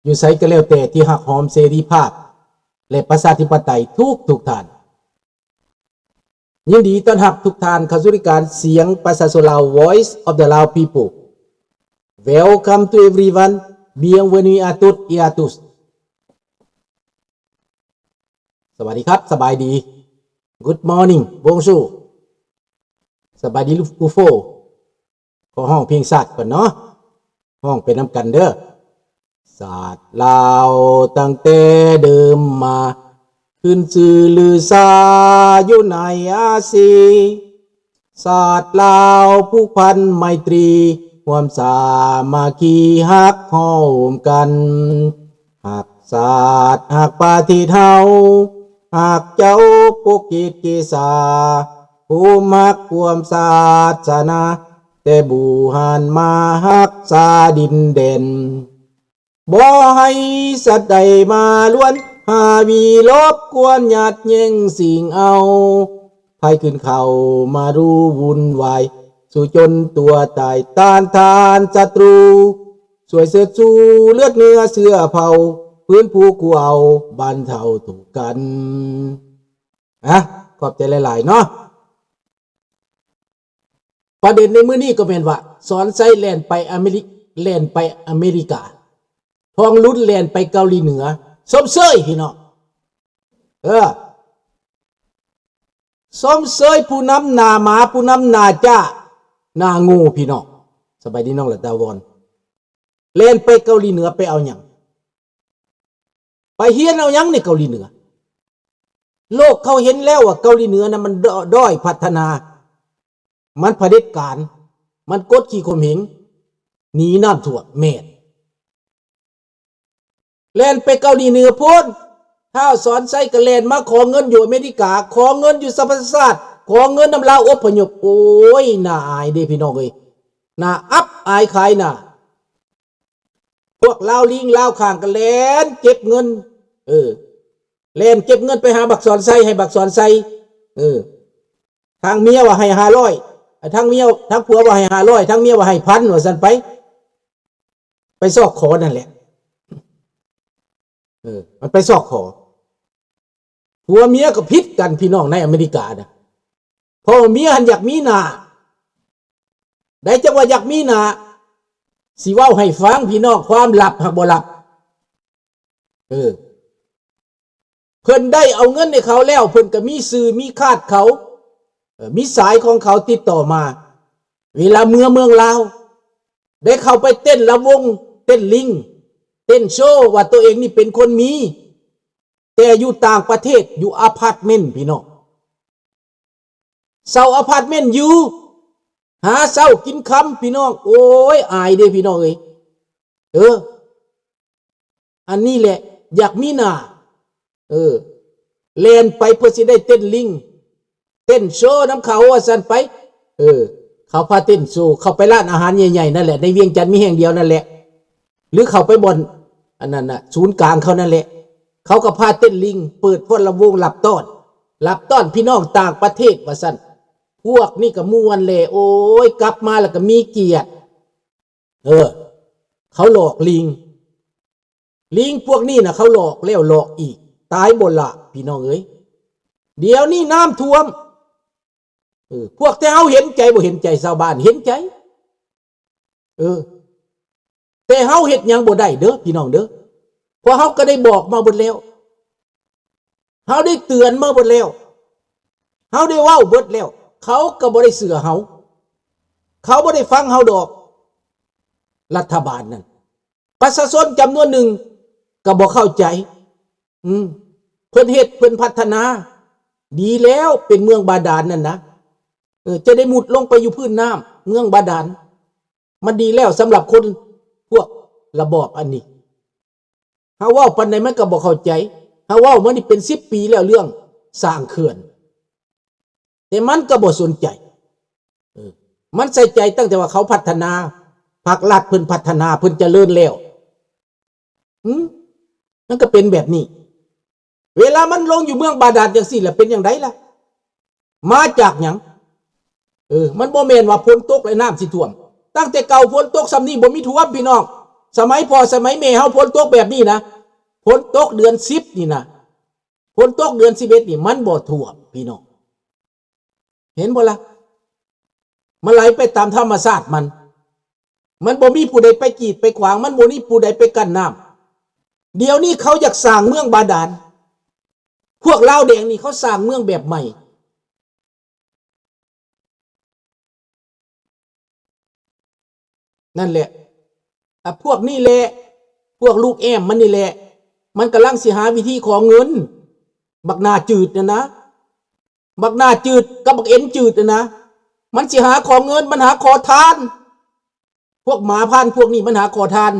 ຢູ່ໃສກໍແລ້ວແຕ່ທີ່ຮັກຫອມເສລີພາບ ແລະ ປະຊາທິປະໄຕທຸກໆທ່ານ. ຍິນດີຕ້ອນຮັບທຸກທ່ານເຂົ້າສູ່ລາຍການສຽງປະຊາຊົນລາວ Voice of the Lao People. Welcome to everyone. Bienvenue à toutes et à tous. ສະບາຍດີຄັບ ສະບາຍດີ. Good morning, bonjour. ສະບາຍດີ Ufo. ຂໍຮ້ອງເພງຊາດກ່ອນເນາະ ຮ້ອງໄປນຳກັນເດີ້. ຊາດລາວຕັ້ງແຕ່ເດີມມາ ຂຶ້ນຊື່ລືຊາຢູ່ໃນອາຊີ. ຊາດລາວຜູກພັນໄມຕີ ຮ່ວມສາມັກຄີຮັກຮ່ວມກັນ. ຮັກຊາດຮັກປະເທດເຮົາ ຮັກເຈົ້າປົກກິດເກສາ ພູມຮັກຮ່ວມສາສະໜາ ແຕ່ບູຮານມາຮັກສາດິນແດນ. ບໍ່ໃຫ້ສັດໃດມາລວນ ຫາວີລົບກວນ ຍາດແຍ່ງຊິງເອົາ. ໃຜຂຶ້ນເຂົ້າມາຮູ້ວຸ່ນວາຍ ສູ້ຈົນຕົວຕາຍ ຕ້ານທານສັດຕູ ຊ່ວຍເຊີດຊູເລືອດເນື້ອເຊື້ອເຜົ່າ ຟື້ນຟູກູ້ເອົາບັນເທົາທຸກກັນ. ອະ ຂອບໃຈຫຼາຍໆເນາະ. ປະເດັນໃນມື້ນີ້ກໍແມ່ນວ່າ ສອນໄຊແລ່ນໄປອາເມລິ ແລ່ນໄປອາເມລິກາ, ທອງລຸນແລ່ນໄປເກົາຫຼີເໜືອ. ຊົມເຊີຍພີ່ນ້ອງ ເອີ ຊົມເຊີຍຜູ້ນຳໜ້າໝາ ຜູ້ນຳໜ້າຈ້າ ໜ້າໂງ່ພີ່ນ້ອງ. ສະບາຍດີນ້ອງລັດດາວອນ. ແລ່ນໄປເກົາຫຼີເໜືອໄປເອົາຫຍັງ? ໄປຮຽນເອົາຫຍັງໃນເກົາຫຼີເໜືອ? ໂລກເຂົາເຫັນແລ້ວວ່າເກົາຫຼີເໜືອນະ ມັນດ້ອ ດ້ອຍພັດທະນາ, ມັນຜະເດັດການ, ມັນກົດຂີ່ຂົ່ມເຫງ, ໜີນ້ຳຖ້ວມ. ແມ່ນ. ແລ່ນໄປເກົາຫຼີເໜືອພຸ້ນ, ທ້າວສອນໄຊກໍແລ່ນມາຂໍເງິນຢູ່ອາເມລິກາ, ຂໍເງິນຢູ່ສະຫະປະຊາຊາດ, ຂໍເງິນນຳລາວອົບພະຍົບ. ໂອ້ຍ ໜ້າອາຍເດ້ພີ່ນ້ອງເອີຍ, ໜ້າອັບອາຍຂາຍໜ້າ. ພວກລາວລີງລາວຂ້າງກໍແລ່ນເກັບເງິນ, ເອີ ແລ່ນເກັບເງິນໄປຫາບັກສອນໄຊ, ໃຫ້ບັກສອນໄຊ, ເອີ ທາງເມຍວ່າໃຫ້ຫ້າຮ້ອຍ, ທາງເມຍ ທາງຜົວວ່າໃຫ້ຫ້າຮ້ອຍ, ທາງເມຍວ່າໃຫ້ພັນ ວ່າຊັ້ນໄປ. ໄປຊອກຂໍນັ້ນແຫຼະ. ເອີ ມັນໄປຊອກຂໍ. ຜົວເມຍກໍຜິດກັນພີ່ນ້ອງໃນອາເມລິການະ. ພໍ່ເມຍຫັ້ນຢາກມີໜ້າ. ໄດ້ຈັກວ່າຢາກມີໜ້າ. ຊິເວົ້າໃຫ້ຟັງພີ່ນ້ອງ, ຄວາມລັບຫາກບໍ່ລັບ. ເອີ ເພິ່ນໄດ້ເອົາເງິນໃຫ້ເຂົາແລ້ວ, ເພິ່ນກໍມີຊື່ມີຄາດເຂົາ, ເອີ ມີສາຍຂອງເຂົາຕິດຕໍ່ມາ. ເວລາເມືອເມືອງລາວ ໄດ້ເຂົ້າໄປເຕັ້ນລຳວົງ, ເຕັ້ນລິງ, ເຕັ້ນໂຊວ່າຕົວເອງນີ້ເປັນຄົນມີ. ແຕ່ຢູ່ຕ່າງປະເທດ ຢູ່ອາພາດເມັນພີ່ນ້ອງ, ເຊົ່າອາພາດເມັນຢູ່, ຫາເຊົ້າກິນຄ່ຳພີ່ນ້ອງ. ໂອ້ຍ ອາຍເດ້ພີ່ນ້ອງເອີຍ. ເອີ ອັນນີ້ແຫຼະ ຢາກມີໜ້າ. ເອີ ແລ່ນໄປເພື່ອຊິໄດ້ເຕັ້ນລິງ ເຕັ້ນໂຊນຳເຂົາວ່າຊັ້ນໄປ. ເອີ ເຂົາພາເຕັ້ນໂຊ, ເຂົ້າໄປຮ້ານອາຫານໃຫຍ່ໆນັ້ນແຫຼະ, ໃນວຽງຈັນມີແຫ່ງດຽວນັ້ນແຫຼະ, ຫຼືເຂົ້າໄປບ່ອນອັນນັ້ນນະ ສູນກາງເຂົານັ້ນແຫຼະ, ເຂົາກໍພາເຕັ້ນລິງ, ເປີດພອນລຳວົງ ຮັບຕ້ອນ, ຮັບຕ້ອນພີ່ນ້ອງຕ່າງປະເທດວ່າຊັ້ນ. ພວກນີ້ກໍມ່ວນແຫຼະ, ໂອ້ຍ ກັບມາແລ້ວກໍມີກຽດ. ເອີ ເຂົາຫຼອກລິງ. ລິງພວກນີ້ນະ ເຂົາຫຼອກແລ້ວຫຼອກອີກ, ຕາຍບໍ່ລະພີ່ນ້ອງເອີຍ. ດຽວນີ້ນ້ຳຖ້ວມ. ເອີ ພວກແຕ່ເຮົາເຫັນໃຈ ບໍ່ເຫັນໃຈຊາວບ້ານ, ເຫັນໃຈ. ເອີ ແຕ່ເຮົາເຮັດຫຍັງບໍ່ໄດ້ເດີພີ່ນ້ອງເດີ, ເພາະເຮົາກໍໄດ້ບອກມາເບິດແລ້ວ. ເຮົາໄດ້ເຕືອນມາເບິດແລ້ວ, ເຮົາໄດ້ເວົ້າເບິດແລ້ວ, ເຂົາກໍບໍ່ໄດ້ເຊື່ອເຮົາ, ເຂົາບໍ່ໄດ້ຟັງເຮົາດອກ. ລັດຖະບານນັ້ນ ປະຊາຊົນຈຳນວນໜຶ່ງກໍບໍ່ເຂົ້າໃຈ. ອືມ ເພິ່ນເຮັດ ເພິ່ນພັດທະນາດີແລ້ວ, ເປັນເມືອງບາດານນັ້ນນະ, ເອີ ຈະໄດ້ມຸດລົງໄປຢູ່ພື້ນນ້ຳ, ເມືອງບາດານ ມັນດີແລ້ວສຳລັບຄົນພວກລະບອບອັນນີ້. ເຮົາເວົ້າປານໃດມັນກໍບໍ່ເຂົ້າໃຈ. ເຮົາເວົ້າມານີ້ເປັນສິບປີແລ້ວ ເລື່ອງສ້າງເຂື່ອນ, ແຕ່ມັນກໍບໍ່ສົນໃຈ. ເອີ ມັນໃສ່ໃຈຕັ້ງແຕ່ວ່າເຂົາພັດທະນາ, ພັກລັດເພິ່ນພັດທະນາ, ເພິ່ນຈະເລີນແລ້ວ. ຫື ມັນກໍເປັນແບບນີ້. ເວລາມັນລົງຢູ່ເມືອງບາດານຈັ່ງຊີ້ລະ ເປັນຈັ່ງໃດລະ? ມາຈາກຫຍັງ? ເອີ ມັນບໍ່ແມ່ນວ່າຝົນຕົກແລ້ວນ້ຳຊິຖ້ວມ. ຕັ້ງແຕ່ເກົ່າຝົນຕົກຊ່ຳນີ້ບໍ່ມີຖ້ວມພີ່ນ້ອງ. ສະໄໝພໍ່ສະໄໝແມ່ເຮົາຝົນຕົກແບບນີ້ນະ, ຝົນຕົກເດືອນສິບນີ້ນະ, ຝົນຕົກເດືອນສິບເອັດນີ້ ມັນບໍ່ຖ້ວມພີ່ນ້ອງ. ເຫັນບໍ່ລະ? ມັນໄຫຼໄປຕາມທຳມະຊາດມັນ, ມັນບໍ່ມີຜູ້ໃດໄປກີດໄປຂວາງ, ມັນບໍ່ມີຜູ້ໃດໄປກັ້ນນ້ຳ. ດຽວນີ້ເຂົາຢາກສ້າງເມືອງບາດານ, ພວກລາວແດງນີ້ເຂົາສ້າງເມືອງແບບໃໝ່. ນັ້ນແຫຼະ ອາ ພວກນີ້ແຫຼະ ພວກລູກແອ້ມມັນນີ້ແຫຼະ ມັນກຳລັງຊິຫາວິທີຂໍເງິນ. ບັກໜ້າຈືດນັ້ນນະ ບັກໜ້າຈືດກັບບັກເອັນຈືດນັ້ນນະ ມັນຊິຫາຂໍເງິນ ມັນຫາຂໍທານ. ພວກໝາພານພວກນີ້ມັນຫາຂໍທານ.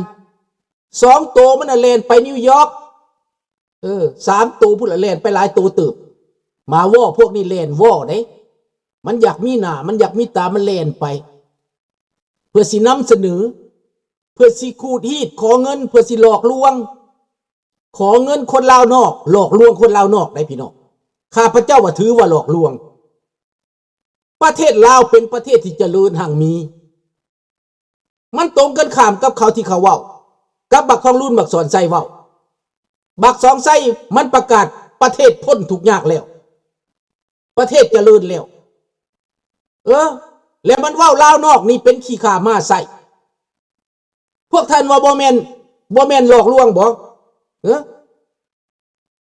ສອງໂຕມັນນະແລ່ນໄປນິວຢອກ, ເອີ ສາມໂຕພຸ້ນລະແລ່ນໄປຫຼາຍໂຕເຕີບ. ໝາວໍ້ພວກນີ້ແລ່ນວໍ້ເດ້, ມັນຢາກມີໜ້າ ມັນຢາກມີຕາ ມັນແລ່ນໄປ ເພື່ອຊິນຳສະເໜີ ເພື່ອຊິຂູດຮີດຂໍເງິນ ເພື່ອຊິຫຼອກລວງ ຂໍເງິນຄົນລາວນອກ ຫຼອກລວງຄົນລາວນອກໄດ໋ພີ່ນ້ອງ. ຂ້າພະເຈົ້າວ່າຖືວ່າຫຼອກລວງ. ປະເທດລາວເປັນປະເທດທີ່ຈະເລີນຮັ່ງມີ, ມັນຕົງກັນຂ້າມກັບເຂົາທີ່ເຂົາເວົ້າ, ກັບບັກທອງລຸນ ບັກສອນໄຊເວົ້າ. ບັກສອນໄຊມັນປະກາດປະເທດພົ້ນທຸກຍາກແລ້ວ, ປະເທດຈະເລີນແລ້ວ. ເອີ ແລ້ວມັນເວົ້າລາວນອກນີ້ເປັນຂີ້ຂ້າມ້າໄສ້. ພວກທ່ານວ່າບໍ່ແມ່ນ ບໍ່ແມ່ນຫຼອກລວງບໍ? ເອີ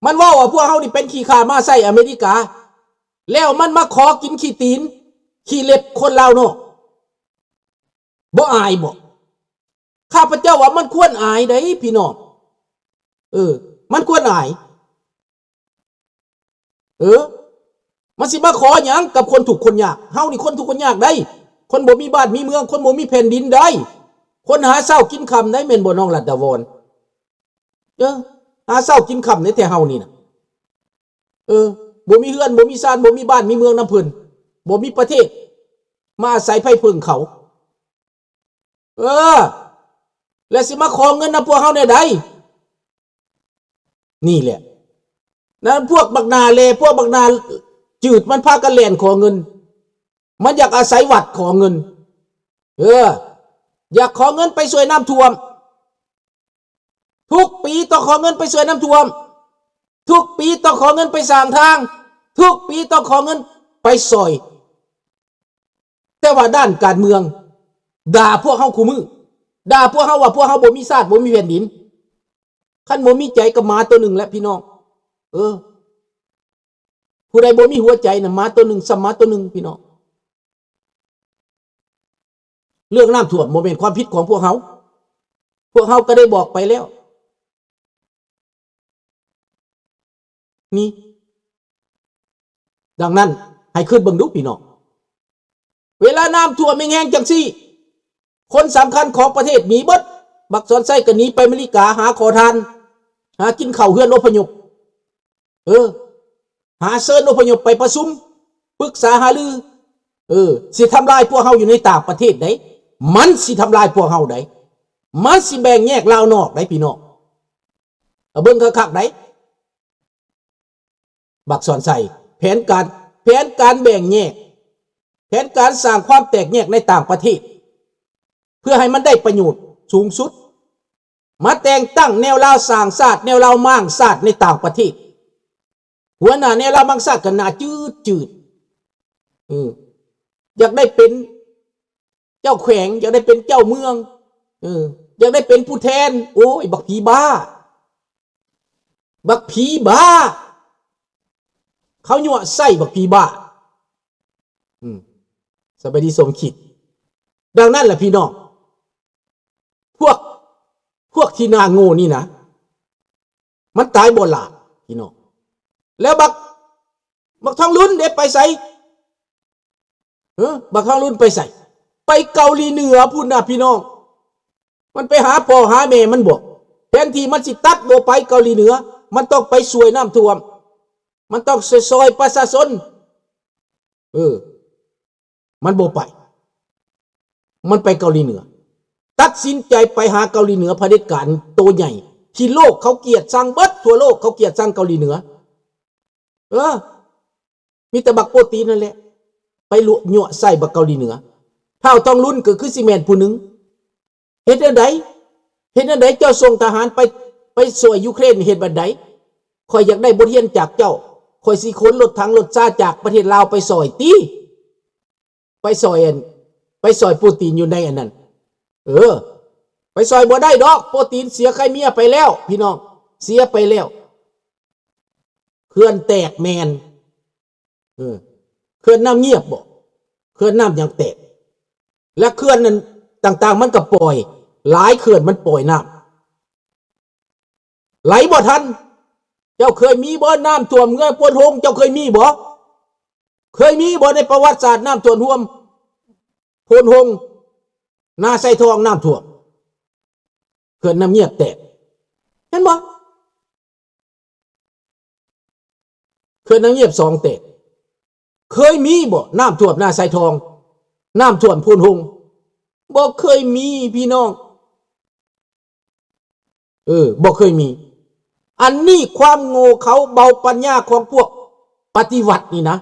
ມັນເວົ້າວ່າພວກເຮົານີ້ເປັນຂີ້ຂ້າມ້າໄສ້ອາເມລິກາ, ແລ້ວມັນມາຂໍກິນຂີ້ຕີນຂີ້ເລັບຄົນລາວນອກ. ບໍ່ອາຍບໍ? ຂ້າພະເຈົ້າວ່າມັນຄວນອາຍໄດ໋ພີ່ນ້ອງ. ເອີ ມັນຄວນອາຍ. ເອີ ມັນຊິມາຂໍຫຍັງກັບຄົນທຸກຄົນຍາກ? ເຮົານີ້ຄົນທຸກຄົນຍາກໄດ໋, ຄົນບໍ່ມີບ້ານມີເມືອງ, ຄົນບໍ່ມີແຜ່ນດິນໄດ໋, ຄົນຫາເຊົ້າກິນຄ່ຳໄດ໋ ແມ່ນບໍ່ນ້ອງລັດດາວອນ? ເອີ ຫາເຊົ້າກິນຄ່ຳໄດ໋ແທ້ເຮົານີ້ນະ. ເອີ ບໍ່ມີເຮືອນ ບໍ່ມີຊານ ບໍ່ມີບ້ານມີເມືອງນຳເພິ່ນ, ບໍ່ມີປະເທດມາອາໄສໄພເພິ່ງເຂົາ. ເອີ ແລ້ວຊິມາຂໍເງິນນຳພວກເຮົາແນວໃດ? ນີ້ແຫຼະ ນັ້ນພວກບັກໜ້າແຫຼ່ ພວກບັກໜ້າຈືດ ມັນພາກັນແລ່ນຂໍເງິນ, ມັນຢາກອາໄສວັດຂໍເງິນ. ເອີ ຢາກຂໍເງິນໄປຊ່ວຍນ້ຳຖ້ວມ. ທຸກປີຕ້ອງຂໍເງິນໄປຊ່ວຍນ້ຳຖ້ວມ, ທຸກປີຕ້ອງຂໍເງິນໄປສ້າງທາງ, ທຸກປີຕ້ອງຂໍເງິນໄປຊ່ອຍ. ແຕ່ວ່າດ້ານການເມືອງ ດ່າພວກເຮົາຄູ່ມື້, ດ່າພວກເຮົາວ່າພວກເຮົາບໍ່ມີຊາດ ບໍ່ມີແຜ່ນດິນ. ຄັນບໍ່ມີໃຈກໍໝາຕົວໜຶ່ງແຫຼະພີ່ນ້ອງ. ເອີ ຜູ້ໃດບໍ່ມີຫົວໃຈນະ ໝາຕົວໜຶ່ງສ່ຳໝາຕົວໜຶ່ງພີ່ນ້ອງ. ເລື່ອງນ້ຳຖ້ວມບໍ່ແມ່ນຄວາມຜິດຂອງພວກເຮົາ, ພວກເຮົາກໍໄດ້ບອກໄປແລ້ວນີ້. ດັ່ງນັ້ນໃຫ້ຄິດເບິ່ງດູພີ່ນ້ອງ, ເວລານ້ຳຖ້ວມແຮງໆຈັ່ງຊີ້ ຄົນສຳຄັນຂອງປະເທດໜີເບິດ. ບັກສອນໄຊກໍໜີໄປອາເມລິກາຫາຂໍທານ, ຫາກິນເຂົ້າເຮືອນອົບພະຍົບ. ເອີ ຫາເຊີນອົບພະຍົບໄປປະຊຸມ ປຶກສາຫາລື. ເອີ ຊິທຳລາຍພວກເຮົາຢູ່ໃນຕ່າງປະເທດໃດ໋, ມັນຊິທຳລາຍພວກເຮົາໃດ໋, ມັນຊິແບ່ງແຍກລາວນອກໃດ໋ພີ່ນ້ອງ. ເອົາເບິ່ງຄັກໆໃດ໋ ບັກສອນໄຊ, ແຜນການ ແຜນການແບ່ງແຍກ, ແຜນການສ້າງຄວາມແຕກແຍກໃນຕ່າງປະເທດ ເພື່ອໃຫ້ມັນໄດ້ປະໂຫຍດສູງສຸດ. ມາແຕ່ງຕັ້ງແນວລາວສ້າງຊາດ ແນວລາວມ້າງຊາດໃນຕ່າງປະເທດ. ຫົວໜ້າແນວລາວມ້າງຊາດກໍໜ້າຈືດໆ. ເອີ ຢາກໄດ້ເປັນເຈົ້າແຂວງ, ຢາກໄດ້ເປັນເຈົ້າເມືອງ, ເອີ ຢາກໄດ້ເປັນຜູ້ແທນ. ໂອ້ຍ ບັກຜີບ້າ, ບັກຜີບ້າ, ເຂົາຍົວະໃຊ້ບັກຜີບ້າ. ອືມ ສະບາຍດີສົມຄິດ. ດັ່ງນັ້ນລະພີ່ນ້ອງ, ພວກ ພວກທີ່ໜ້າໂງ່ນີ້ນະ ມັນຕາຍບໍ່ຫຼ້າພີ່ນ້ອງ. ແລ້ວບັກ ບັກທອງລຸນເດ້ໄປໃສ? ເອີ ບັກທອງລຸນໄປໃສ? ໄປເກົາຫຼີເໜືອພຸ້ນນະພີ່ນ້ອງ. ມັນໄປຫາພໍ່ຫາແມ່ມັນບໍ? ແທນທີ່ມັນຊິຕັດບໍ່ໄປເກົາຫຼີເໜືອ, ມັນຕ້ອງໄປຊ່ວຍນ້ຳຖ້ວມ, ມັນຕ້ອງຊ່ວຍ ຊ່ວຍປະຊາຊົນ. ເອີ ມັນບໍ່ໄປ, ມັນໄປເກົາຫຼີເໜືອ. ຕັດສິນໃຈໄປຫາເກົາຫຼີເໜືອ, ຜະເດັດການໂຕໃຫຍ່ທີ່ໂລກເຂົາກຽດຊັງ, ເບິດທົ່ວໂລກເຂົາກຽດຊັງເກົາຫຼີເໜືອ. ເອີ ມີແຕ່ບັກໂປຕີນນັ້ນແຫຼະ ໄປລວກຍົວະໃສ່ບັກເກົາຫຼີເໜືອ. ທ້າວທອງລຸນກໍຄືຊິແມ່ນຜູ້ໜຶ່ງ. ເຮັດແນວໃດ? ເຮັດແນວໃດເຈົ້າສົ່ງທະຫານໄປ ໄປຊ່ວຍຢູເຄຣນ ເຮັດແບບໃດ? ຂ້ອຍຢາກໄດ້ບົດຮຽນຈາກເຈົ້າ. ຂ້ອຍຊິຂົນລົດຖັງລົດຊາຈາກປະເທດລາວໄປຊ່ອຍຕິ ໄປຊ່ອຍອັນ ໄປຊ່ອຍປູຕິນຢູ່ໃນອັນນັ້ນ. ເອີ ໄປຊ່ອຍບໍ່ໄດ້ດອກ. ປູຕິນເສຍໄຄເມຍໄປແລ້ວ ພີ່ນ້ອງ, ເສຍໄປແລ້ວ. ເຂື່ອນແຕກແມ່ນ. ເອີ ເຂື່ອນນ້ຳງຽບບໍ? ເຂື່ອນນ້ຳຫຍັງແຕກ? ແລະ ເຂື່ອນນັ້ນຕ່າງໆ ມັນກໍປ່ອຍ, ຫຼາຍເຂື່ອນມັນປ່ອຍນ້ຳ ໄຫຼບໍ່ທັນ. ເຈົ້າເຄີຍມີບໍ່ ນ້ຳຖ້ວມເມືອງໂພນໂຮງ? ເຈົ້າເຄີຍມີບໍ່? ເຄີຍມີບໍ່ໃນປະຫວັດສາດ ນ້ຳຖ້ວມຮ່ວມໂພນໂຮງ ນາຊາຍທອງ ນ້ຳຖ້ວມ? ເຂື່ອນນ້ຳງຽບແຕກ ເຫັນບໍ່? ເຂື່ອນນ້ຳງຽບສອງແຕກ. ເຄີຍມີບໍ່ ນ້ຳຖ້ວມນາຊາຍທອງ, ນ້ຳຖ້ວມໂພນໂຮງ? ບໍ່ເຄີຍມີ ພີ່ນ້ອງ. ເອີ ບໍ່ເຄີຍມີ. ອັນນີ້ຄວາມໂງ່ເຂົາເບົາປັນຍາຂອງພວກປະຕິວັດນີ້ນະ.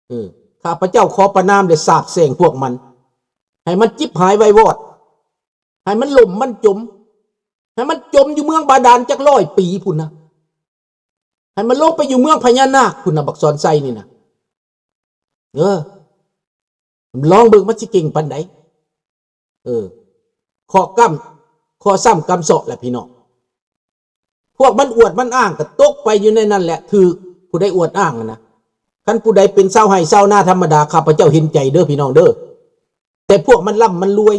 ເອີ ຂ້າພະເຈົ້າຂໍປະນາມ ແລະ ສາບແຊ່ງພວກມັນ ໃຫ້ມັນຈິບຫາຍໄວວອດ, ໃຫ້ມັນລົ້ມມັນຈົມ, ໃຫ້ມັນຈົມຢູ່ເມືອງບາດານຈັກຮ້ອຍປີພຸ້ນນະ. ໃຫ້ມັນລົງໄປຢູ່ເມືອງພະຍານາກພຸ້ນນະ ບັກສອນໄຊນີ້ນະ. ເອີ ລອງເບິ່ງມັນຊິເກັ່ງປານໃດ. ເອີ ເຄາະກຳ ເຄາະຊ້ຳກຳເຊາະແຫຼະພີ່ນ້ອງ. ພວກມັນອວດມັນອ້າງກໍຕົກໄປຢູ່ໃນນັ້ນແຫຼະ ຖືກຜູ້ໃດອວດອ້າງຫັ້ນນະ. ຄັນຜູ້ໃດເປັນຊາວໄຮ່ຊາວນາທຳມະດາ ຂ້າພະເຈົ້າເຫັນໃຈເດີ້ພີ່ນ້ອງເດີ້. ແຕ່ພວກມັນລ່ຳມັນລວຍ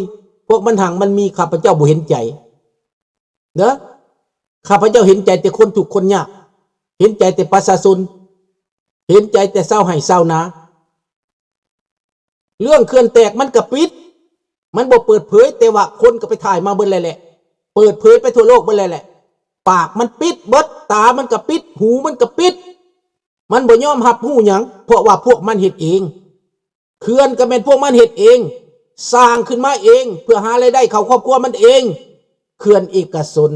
ພວກມັນຮັ່ງມັນມີ ຂ້າພະເຈົ້າບໍ່ເຫັນໃຈເດີ້. ຂ້າພະເຈົ້າເຫັນໃຈແຕ່ຄົນທຸກຄົນຍາກ, ເຫັນໃຈແຕ່ປະຊາຊົນ, ເຫັນໃຈແຕ່ຊາວໄຮ່ຊາວນາ. ເລື່ອງເຂື່ອນແຕກມັນກະປິດ, ມັນບໍ່ເປີດເຜີຍ, ແຕ່ວ່າຄົນກໍໄປຖ່າຍມາເບິດແລ້ວແຫຼະ, ເປີດເຜີຍໄປທົ່ວໂລກເບິດແລ້ວແຫຼະ. ປາກມັນປິດເບິດ, ຕາມັນກະປິດ, ຫູມັນກະປິດ, ມັນບໍ່ຍອມຮັບຮູ້ຫຍັງ, ເພາະວ່າພວກມັນເຮັດເອງ. ເຂື່ອນກໍແມ່ນພວກມັນເຮັດເອງ, ສ້າງຂຶ້ນມາເອງ ເພື່ອຫາລາຍໄດ້ເຂົ້າຄອບຄົວມັນເອງ, ເຂື່ອນເອກະຊົນ,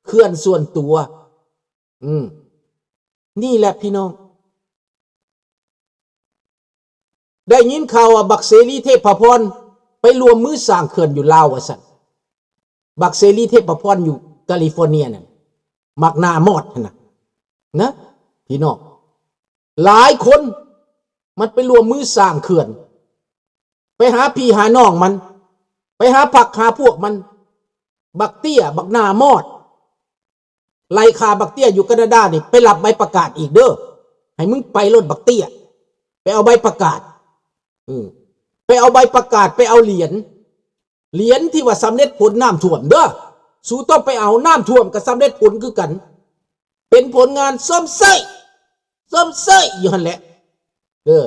ເຂື່ອນສ່ວນຕົວ. ອືມ ນີ້ແຫຼະພີ່ນ້ອງ, ໄດ້ຍິນຂ່າວວ່າບັກເສລີເທບພະພອນໄປຮ່ວມມືສ້າງເຂື່ອນຢູ່ລາວວ່າຊັ້ນ. ບັກເສລີເທບພະພອນຢູ່ກາລິຟໍເນຍນັ້ນ, ບັກໜ້າມອດຫັ້ນນະ, ນະ ພີ່ນ້ອງ, ຫຼາຍຄົນມັນໄປຮ່ວມມືສ້າງເຂື່ອນ, ໄປຫາພີ່ຫານ້ອງມັນ, ໄປຫາພັກຫາພວກມັນ. ບັກເຕ້ຍ ບັກໜ້າມອດ ໄລ່ຂ້າບັກເຕ້ຍຢູ່ການາດານີ້ ໄປຮັບໃບປະກາດອີກເດີ້, ໃຫ້ມຶງໄປໂລດບັກເຕ້ຍ, ໄປເອົາໃບປະກາດ, ເອີ ໄປເອົາໃບປະກາດ, ໄປເອົາຫຼຽນ, ຫຼຽນທີ່ວ່າສຳເລັດຜົນນ້ຳຖ້ວມເດີ້, ສູຕ້ອງໄປເອົາ, ນ້ຳຖ້ວມກໍສຳເລັດຜົນຄືກັນ, ເປັນຜົນງານຊົມເຊີຍ, ຊົມເຊີຍຢູ່ຫັ້ນແຫຼະ. ເອີ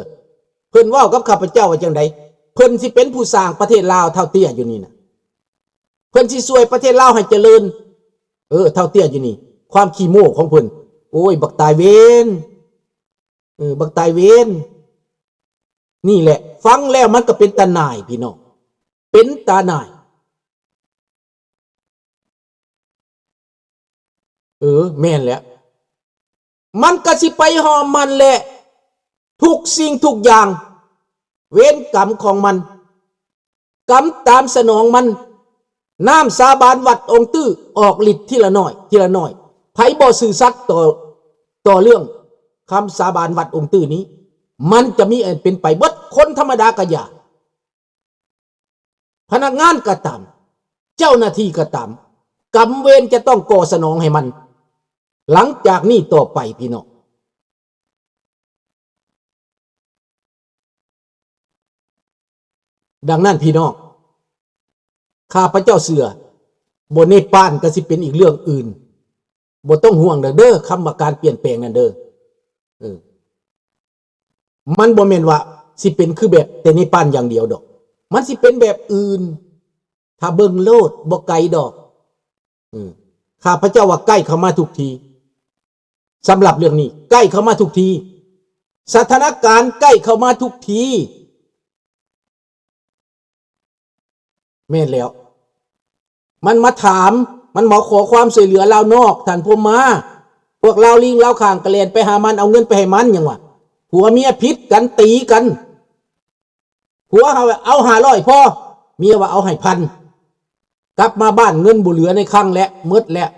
ເພິ່ນເວົ້າກັບຂ້າພະເຈົ້າວ່າຈັ່ງໃດ? ເພິ່ນຊິເປັນຜູ້ສ້າງປະເທດລາວ ທ້າວເຕ້ຍຢູ່ນີ້ນະ, ເພິ່ນຊິຊ່ວຍປະເທດລາວໃຫ້ຈະເລີນ. ເອີ ທ້າວເຕ້ຍຢູ່ນີ້, ຄວາມຂີ້ໂມ້ຂອງເພິ່ນ. ໂອ້ຍ ບັກຕາຍເວນ, ເອີ ບັກຕາຍເວນ. ນີ້ແຫຼະ, ຟັງແລ້ວມັນກໍເປັນຕາໜ່າຍ ພີ່ນ້ອງ, ເປັນຕາໜ່າຍ. ເອີ ແມ່ນແຫຼະ, ມັນກໍຊິໄປຫອມມັນແຫຼະ, ທຸກສິ່ງທຸກຢ່າງ ເວນກຳຂອງມັນ, ກຳຕາມສະໜອງມັນ. ນ້ຳສາບານວັດອົງຕື້ອອກລິດທີລະໜ້ອຍ ທີລະໜ້ອຍ. ໃຜບໍ່ຊື່ສັດຕໍ່ ຕໍ່ເລື່ອງຄຳສາບານວັດອົງຕື້ນີ້, ມັນຈະມີອັນເປັນໄປເບິດ. ຄົນທຳມະດາກໍຢ່າ, ພະນັກງານກໍຕາມ, ເຈົ້າໜ້າທີ່ກໍຕາມ, ກຳເວນຈະຕ້ອງກ່ອສະໜອງໃຫ້ມັນ ຫຼັງຈາກນີ້ຕໍ່ໄປ ພີ່ນ້ອງ. ດັ່ງນັ້ນ ພີ່ນ້ອງ, ຂ້າພະເຈົ້າເຊື່ອ, ບໍ່ເນປານກໍຊິເປັນອີກເລື່ອງອື່ນ. ບໍ່ຕ້ອງຫ່ວງດອກເດີ້ ຄຳວ່າການປ່ຽນແປງນັ້ນເດີ້. ເອີ ມັນບໍ່ແມ່ນວ່າຊິເປັນຄືແບບແຕ່ເນປານຢ່າງດຽວດອກ, ມັນຊິເປັນແບບອື່ນ. ຖ້າເບິ່ງໂລດ ບໍ່ໄກດອກ. ເອີ ຂ້າພະເຈົ້າວ່າໃກ້ເຂົ້າມາທຸກທີ. ສຳລັບເລື່ອງນີ້ໃກ້ເຂົ້າມາທຸກທີ, ສະຖານະການໃກ້ເຂົ້າມາທຸກທີ. ແມ່ນແລ້ວ, ມັນມາຖາມ, ມັນມາຂໍຄວາມຊ່ວຍເຫຼືອລາວນອກ, ທ່ານພົມມາ. ພວກລາວລີງລາວຂ້າງກໍແລ່ນໄປຫາມັນ, ເອົາເງິນໄປໃຫ້ມັນ, ຫຍັງວະ. ຜົວເມຍຜິດກັນ, ຕີກັນ. ຜົວເຮົາເອົາຫ້າຮ້ອຍພໍ, ເມຍວ່າເອົາໃຫ້ພັນ. ກັບມາບ້ານເງິນບໍ່ເຫຼືອໃນຄັງແລ້ວ ໝົດແລ້ວ.